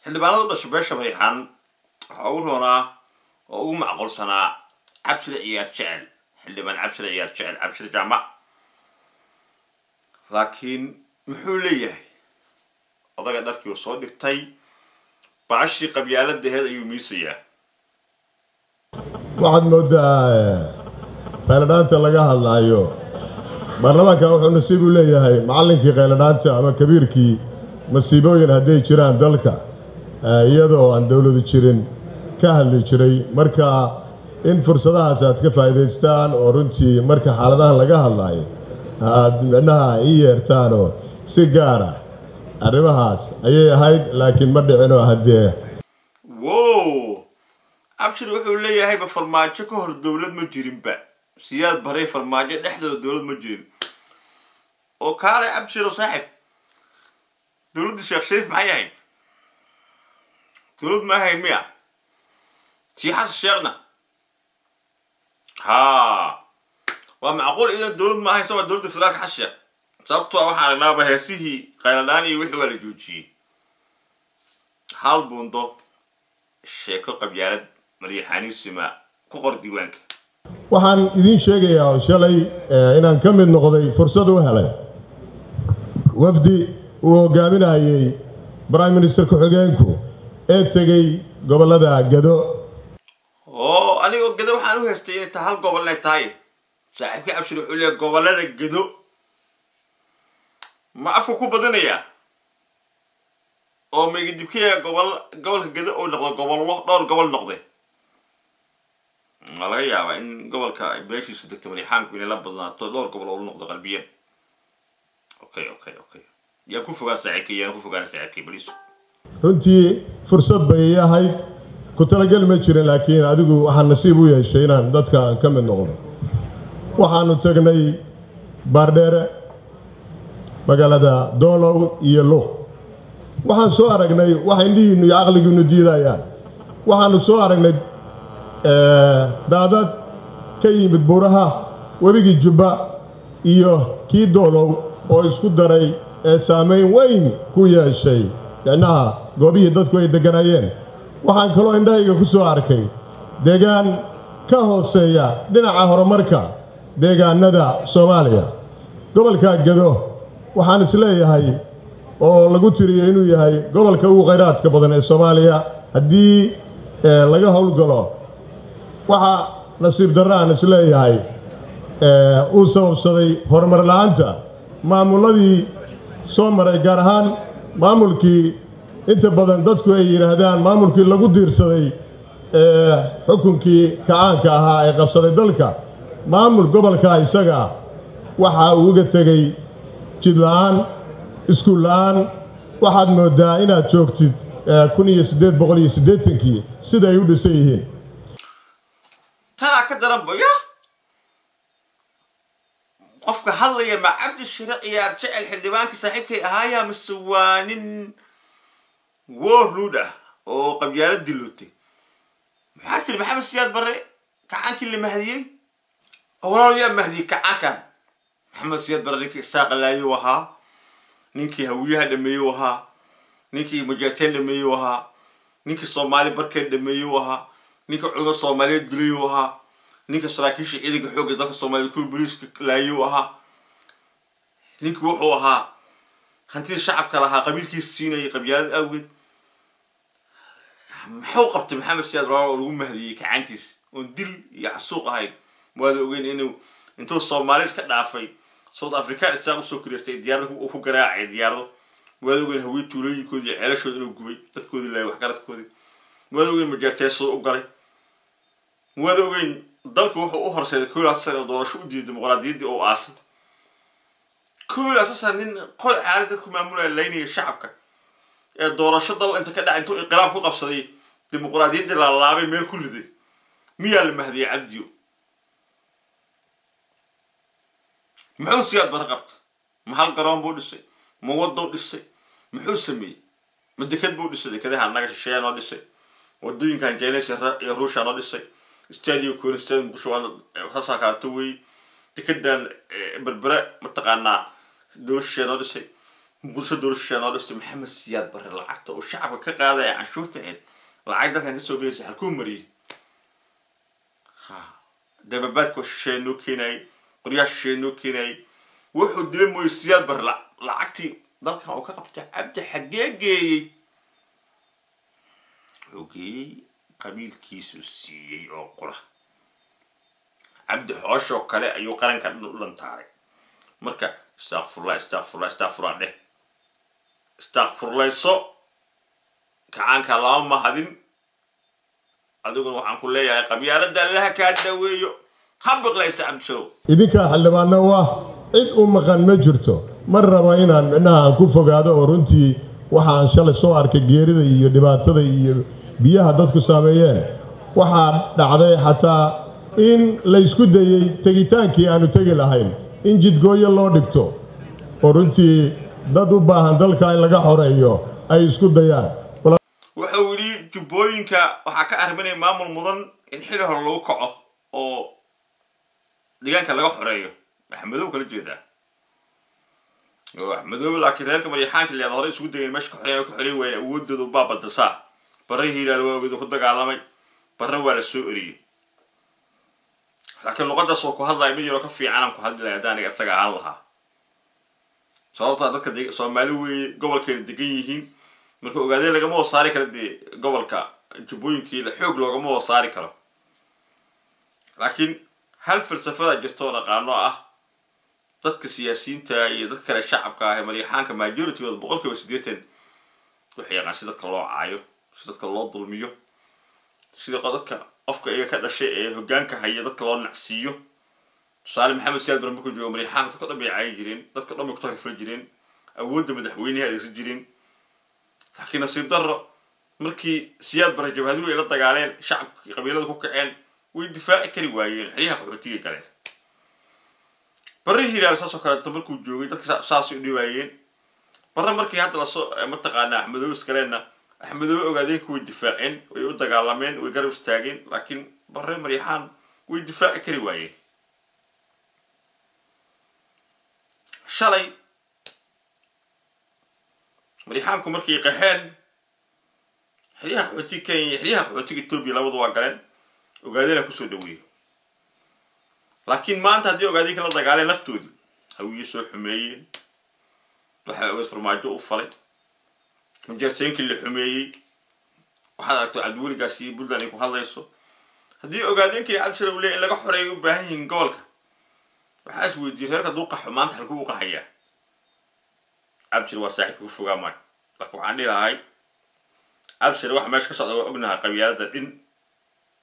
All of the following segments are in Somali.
Xildhibaanada u dhashay beesha Mariixaan waxaa ugu roonaa oo ugu macquulsanaa Cabshire Ciyaar Jecel, xildhibaan Cabshire Ciyaar Jecel, Cabshire Jaamac. Laakiin muxuu leeyahay odaga? Dharkii uu soo dhigtay, baashii qabyaaladaheed ayuu miisayaa. Waxaad mooddaa qayladhaanta laga hadlaayo baarlamaanka wuxuu nasiib u leeyahay macallinkii qayladhaanta ama kabiirkii masiibooyin hadday jiraan dalka iyadoo aan dowladu jirin ka hadli jiray. Marka in fursadahaas aad ka faa'iidaystaan oo runtii marka xaaladahan laga hadlaayo aad micnaha ii yeertaanoo si gaar ah arrimahaas ayay ahayd, laakiin ma dhicinoo haddee. Wow, Abshir wuxuu leeyahayba Farmaajo ka hor dowlad ma jirinba, Siyaad Baray Farmaajo dhexdooda dowlad ma jirin. Oo kaalay Abshiro saaxib, dowladda Sheekh Shariif maxay ahayd? Dowlad ma ahayn miya? Tii Xasan Sheekhna ha waa macquul idan dowlad ma ahayn sama dowladda federaalka Xasan Sheekh, sababtoo ah waxaan aragnaaba heesihii qayladhaan iyo wixii waa la joojiyey. Hal buundo sheeko qabyaalad Maryaxaanisima ku qor diiwaanka. Waxaan idiin sheegayaa oo shalay inaan ka mid noqday fursad u helay wafdi uu hogaaminayey prime minister ku-xigeenku ee tegey gobollada Gado. Oo anigoo Gedo waxaan u haystay inay tahay hal gobol inay tahay. Saaxiibkii Abshir wuxuu leeyahay gobollada Gedo ma afku ku badinayaa oo meegidibkaya gobol gobolka Gedo oo noqdo gobollo dhowr gobol noqday. Waa laga yaabaa in gobolka ay beeshiisu degto Marixaanku inay la badnaato dhowr gobol oo la noqdo qalbiyan. Okay, yaan ku fogaan saaxiibkay, yaan ku fogaan saaxiibkay baliisu. Runtii fursad bay ii ahayd, ku talageli ma jirin, laakiin adigu waxaan nasiib u yeeshay inaan dadka aan ka mid noqdo. Waxaanu tagnay Baardheere, magaalada Doolow iyo Luq. Waxaan soo aragnay waxa indhihiinnu iyo caqligiinnu diidayaan. Waxaanu soo aragnay daadad ka yimid buuraha webigii Jubba iyo kii Doolow oo isku daray ee saameyn weyn ku yeeshay micnaha goobihii dadku ay degganaayeen. Waxaan kaloo indhahayga ku soo arkay deegaan ka hooseeya dhinaca horumarka deegaanada Soomaaliya. Gobolka Gedo waxaan isleeyahay oo lagu tiriyey inuu yahay gobolka ugu khayraadka badan ee Soomaaliya haddii laga howlgalo, waxaa nasiib darro aan isleeyahay uu sababsaday horumar la'aanta maamulladii soo maray, gaar ahaan maamulkii inta badan dadku ay yidhaahdaan maamulkii lagu diirsaday ee xukunkii kacaanka ahaa ee qabsaday dalka. Maamul gobolka isaga waxa uu uga tegey jid la'aan, iskuul la'aan. Waxaad mooddaa inaad joogtid 1880-kii sida ay u dhisan yihiin. Tanaa ka daranba ya qofka hadlaya ma Cabdi Shire Ciyaar Jecel xildhibaankii saaxiibkay ahaayaa mise waa nin warlord ah oo qabyaalad dilootay? Maxaa tiri Maxamed Siyaad Barre kacaankii la mahdiyey? Walaal, yaa mahdiyey kacaankan? Maxamed Siyaad Barre ninkii Isaaqa laayuu ahaa, ninkii Hawiyaha dhameeyuu ahaa, ninkii Mujaahideen dhameeyuu ahaa, ninkii Soomaali barkeed dhameeyuu ahaa, ninkii cudo Soomaaliyeed dilayuu ahaa, ninka saraakiisha ciidanka xoogga dalka Soomaaliya kuwa booliiska laayuu ahaa, ninkii wuxuu ahaa hantida shacabka lahaa qabiilkiisa siinayay qabyaalad awgeed. Muxuu qabtay Maxamed Siyaad Barre oo lagu mahdiyey kacaankiisa oon dil iyo xasuuq ahayn? Waada ogeyn inuu intuu Soomaali iska dhaafay South African Isaaq usoo kireystay diyaarada uu ku garaacay diyaarado. Waada ogeyn Hawiye tuulooyinkoodii iyo ceelashooda inuu gubay, dadkoodii laayay, waxgaradkoodii. Waada ogeyn Majaarteesoo u galay. Waada ogeyn dalku wuxuu u horseeday 21 sano oo doorasho u diiday, dimuqraadiyaddii oo aasay 21 sano. Nin qol caali dadku maamulaya, laynaya shacabka ee doorasho dal inta ka dhacay intuu inqilaab ku qabsaday dimuqraadiyaddii laalaabay meel ku riday, miyaa la mahdiyey Cabdiyo? Muxuu Siyaad Bare qabta? Ma hal garoon buu dhisay? Ma wadou dhisay? Muxuu sameeyey? Ma deked buu dhisay? Dekadaha annaga shisheeya noo dhisay, wadooyinkan Jaynays iyo Ruusha noo dhisay, stadio kooni, stadio Muqdisho waa saasaa kaato wey, dekedan Berbere mataqaanaa dowlad shisheeya noo dhisay. Muqdisho dowlad shisheeye noo dhistay. Maxamed Siyaad Barre lacagta uu shacabka ka qaadaya canshuurta ahayd, lacag dalkan kasoo gelaysa, halkuu mariyey? Ha, dababaadka shisheeye noo keenayay, qoryaha shisheeye noo keenayay, wuxuu dilay mooye. Siyaad Barre lacagtii dalkan uu ka qabtay Cabdi xaggee geeyey? Wuxuu geeyey qabiilkiisu siiyey oo qura. Cabdi Xooshoo kale ayuu qaranka dhan u dhantaaray. Marka istakfurlah, istakfurlah, istakfurlah dheh, istakfurlayso. Kacaanka lama mahadin. Adiguna waxaan ku leeyahay qabyaaladda Allaha kaa daweeyo. Ha biqlaysa, Cabdisharow. Idinkaa xildhibaanna waa cid u maqan ma jirto. Ma rabo inaan micnaha aan ku fogaado oo runtii waxa aan shalay soo arkay, geerida iyo dhibaatada iyo biyaha dadku saameeyeen. Waxaa dhacday xataa in laysku dayey tegitaankii aanu tegi lahayn in jidgooyo loo dhigto, oo runtii dad u baahan dalka in laga xoreeyo ay isku dayaan. Wuxuu yidhi Jubbooyinka waxaa ka arriminaya maamul mudan in xili hore lagu kaco oo deegaanka laga xoreeyo. Axmedow kala jeedaa Axmedoobe, laakiin reerka Maryaxaanka leeda hore isugu dayeen meesha ka xoreeya, ka xoreey waayeen. Awoodoodu baa badasaa. Barre Hiiraal waa ogeed ku dagaalamay, Barre waa la soo eriyey, laakiin luqadaas waa ku hadlaya mid yaroo ka fiican aan ku hadli lahay haddaan aniga isaga ahaan lahaa, sababtaa dadka Soomaali weeye, gobolkayna degan yihiin. Marka ogaadeen lagama hoo saari karo dee, gobolka Jubbooyinkii xoog loogama hoo saari karo. Laakiin hal falsafada jirto oo naqaano ah, dadka siyaasiyiinta iyo dadka kale shacabka ah ee Maryaxaanka majoritygooda 80% waxay yaqaan si dadka loo caayo, si dadka loo dulmiyo, sida dadka qofka iyaga ka dhashay ee hoggaanka haya dadka loo nacsiiyo. Tusaale, Maxamed Siyaad Barre markuu joogo, Maryaxaanka dadka dhan bay caayi jireen, dadka dhan bay ku takafali jireen, awoodda madaxweyneha adeegsan jireen. Laakiin nasiib darro, markii Siyaad Barre jabhaduhu ay la dagaaleen, shacabkii qabiilada ku kaceen, way difaaci kari waayeen, xeryaha qaxootigay galeen. Barre Hiiraal saasoo kaleeto markuu joogay dadka saasay u dhibaayeen Barre. Markii hadda lasoo mataqaanaa Axmedoobe iskaleenna, Axmedoobe ogaadeenku way difaaceen, way u dagaalameen, way garab istaageen, laakiin Barre Maryaxaan way difaaci kari waayeen. Shalay Maryaxaanku markay qaxeen xeryaha qaxootiga Kenya iyo xeryaha qaxootiga Etoobiya, labadu waa galeen, Ogaadena kusoo dhaweeyey. Laakiin maanta haddii Ogaadeenka la dagaaleen laftoodii, Hawiye soo xumeeyeen, waxaa ogeed Farmaajo u falay, majeerteenkii la xumeeyey, waxaad aragto Cabdiweligaas iyo Puntland ay ku hadlayso. Haddii ogaadeenkii Cabdishire uu leeyahy in laga xoreeyo u baahan yihiin gobolka, waxaa is weydiiyey reerka hadduu qaxo maanta halkuu u qaxayaa? Cabshir waa saaxiibka ku fogaa maayo, laakiin waxaan dhihi lahay Cabshir, waxa meesha ka socda waa ognahay. Qabyaalada dhin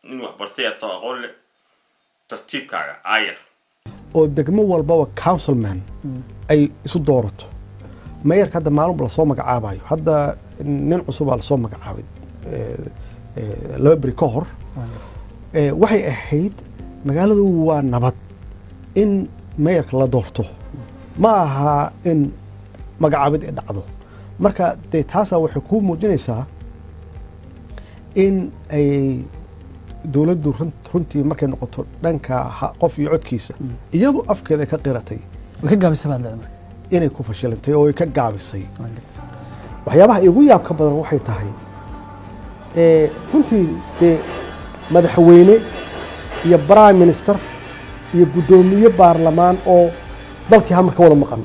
nin wax bartay atoo aqoon leh, tartiibkaaga aayar. Oo degmo walbaba councilman ay isu doorato mayorka. Hadda maalin lasoo magacaabayo, hadda nin cusubaa lasoo magacaabay 2 beri ka hor. Waxay ahayd magaaladu waa nabad in mayorka la doorto, ma aha in magacaabid ay dhacdo. Marka dee taasaa waxay kuu muujinaysaa in ay dowladdu runtii markay noqoto dhanka qof iyo codkiisa, iyadu afkeeda ka qiratay. Way ka gaabisay baad leedahay marka? Inay ku fashilantay oo ay ka gaabisay. Waxyaabaha igu yaabka badan waxay tahay runtii dee madaxweyne iyo prime minister iyo guddoomiye baarlamaan oo dalkii hal mar ka wada maqan,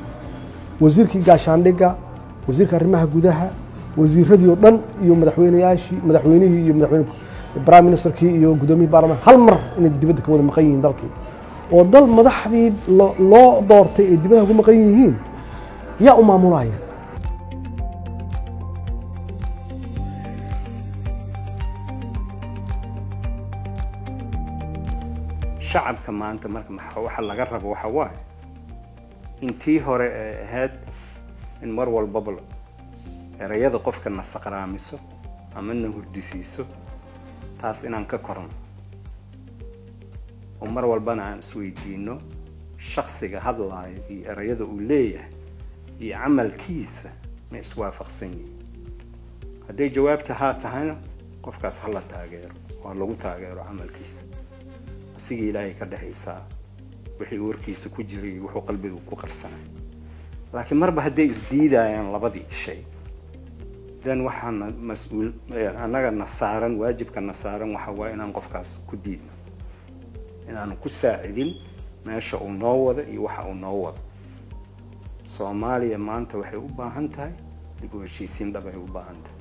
wasiirkii gaashaandhigga, wasiirka arrimaha gudaha, wasiiradii oo dhan iyo madaxweyneyaashii, madaxweynihii iyo madaxweyne prime ministerkii iyo guddoomiyihii baarlamaan hal mar inay dibadda ka wada maqan yihiin dalkii, oo dal madaxdii loo doortay ay dibadaha ku maqan yihiin, yaa u maamulaya? Shacabka maanta marka waxa laga rabo waxa waaye intii hore ee ahayd in mar walbaba erayada qofka na saqraamiso ama na hurdisiiso, taas inaan ka korno oo mar walbana aan isweydiino shaksiga hadlaayo iyo erayada uu leeyahay iyo camalkiisa ma iswaafaqsan yihin. Hadday jawaabta haa tahayna, qofkaas ha la taageero oo ha lagu taageero camalkiisa. Asigii Ilaahay ka dhexaysaa wixii warkiisa ku jiray iyo wuxuu qalbiga ku qarsanay. Laakiin marba hadday isdiidayaan labadii shay, then waxaana mas-uul annaga na saaran, waajibka na saaran waxa waa inaan qofkaas ku diidno, inaanu ku saacidin meesha uu noo wado iyo waxa uu noo wado. Soomaaliya maanta waxay u baahan tahay dib u heshiisiin dhab ay u baahan tahay.